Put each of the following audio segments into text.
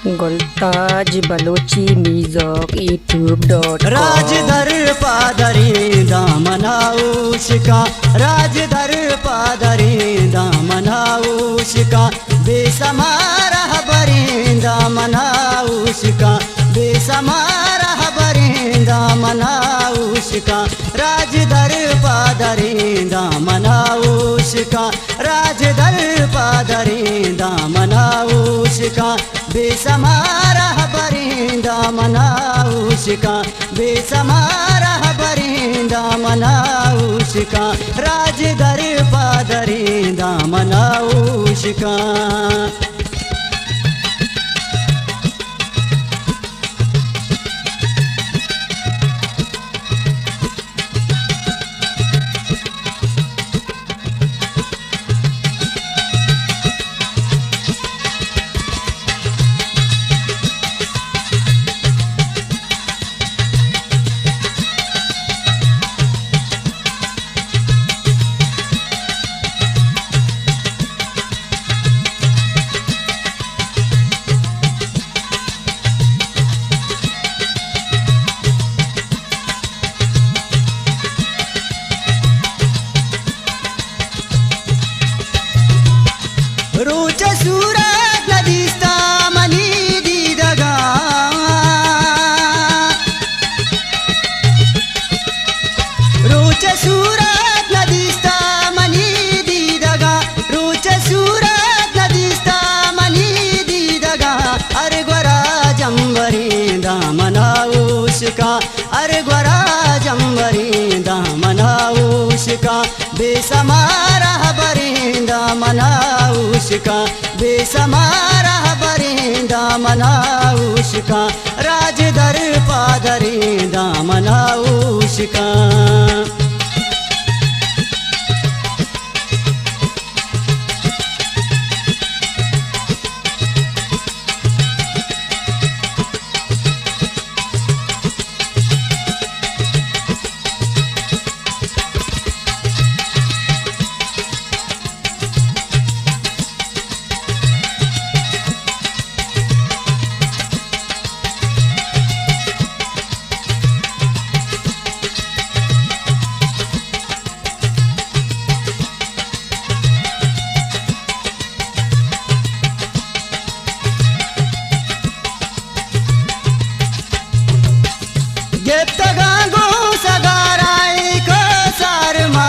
گلتاج Balochi music YouTube dot com. راج در پادریں دامنا اوشکاں، راج در پادریں دامنا اوشکاں، بے سما رہبریں دامنا اوشکاں، بے سما رہبریں دامنا اوشکاں، راج در پادریں دامنا اوشکاں، راج در پادریں دامنا اوشکاں، بے سما رہبریں دامنا اوشکاں، بے سما رہبریں دامنا اوشکاں، راج در پادریں دامنا اوشکاں۔ روچ ءِ صورت نہ دیستہ منی دیدگاں، روچ ءِ صورت نہ دیستہ منی دیدگاں، روچ ءِ صورت نہ دیستہ منی دیدگاں، ہر گورا جمبریں دامنا اوشکاں، ہر گورا جمبریں دامنا اوشکاں، بے سما رہبریں دامنا اوشکاں، بے سما رہبریں دامنا اوشکاں، راج در پادریں دامنا اوشکاں۔ گپتگاں گوں سگارائیں کوسار ما،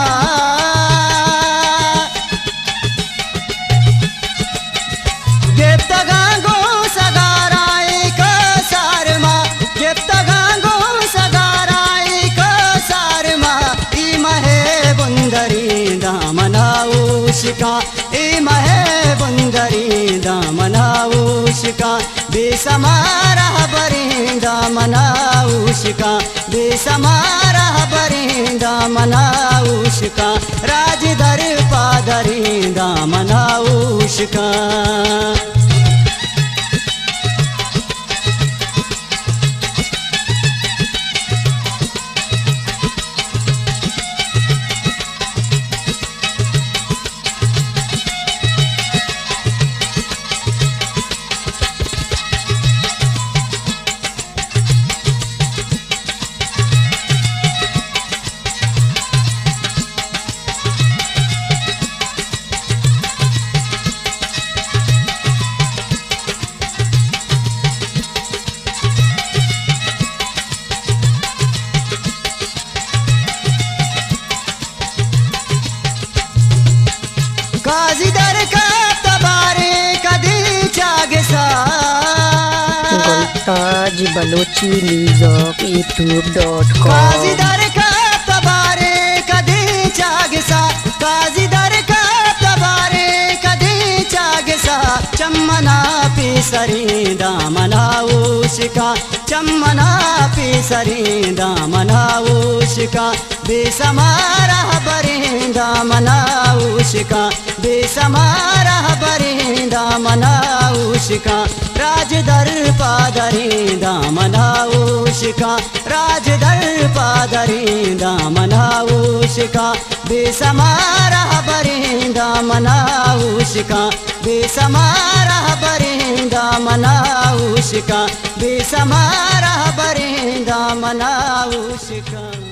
گپتگاں گوں سگارائیں کوسار ما، گپتگاں گوں سگارائیں کوسار ما، اے مہ ءِ بندریں دامنا اوشکاں، اے مہ ءِ بندریں دامنا اوشکاں، بے سما رہبریں دامنا اوشکاں، بے سما رہبریں دامنا اوشکاں، راج در پادریں دامنا اوشکاں۔ قاضی در کپت باریں کدی چاگسا۔ Gultaj Balochi music YouTube dot com. Qazi در کپت باریں کدی چاگسا، قاضی در کپت باریں کدی چاگسا، چمنا پیسریں دامنا اوشکاں، چمنا پیسریں دامنا اوشکاں، بے سما رہبریں دامنا اوشکاں، بے سما رہبریں دامنا اوشکاں، راج در پادریں دامنا اوشکاں، راج در پادریں دامنا اوشکاں، بے سما رہبریں دامنا اوشکاں، بے سما رہبریں دامنا شکاں، بے سمارا بریں دامنا او شکاں۔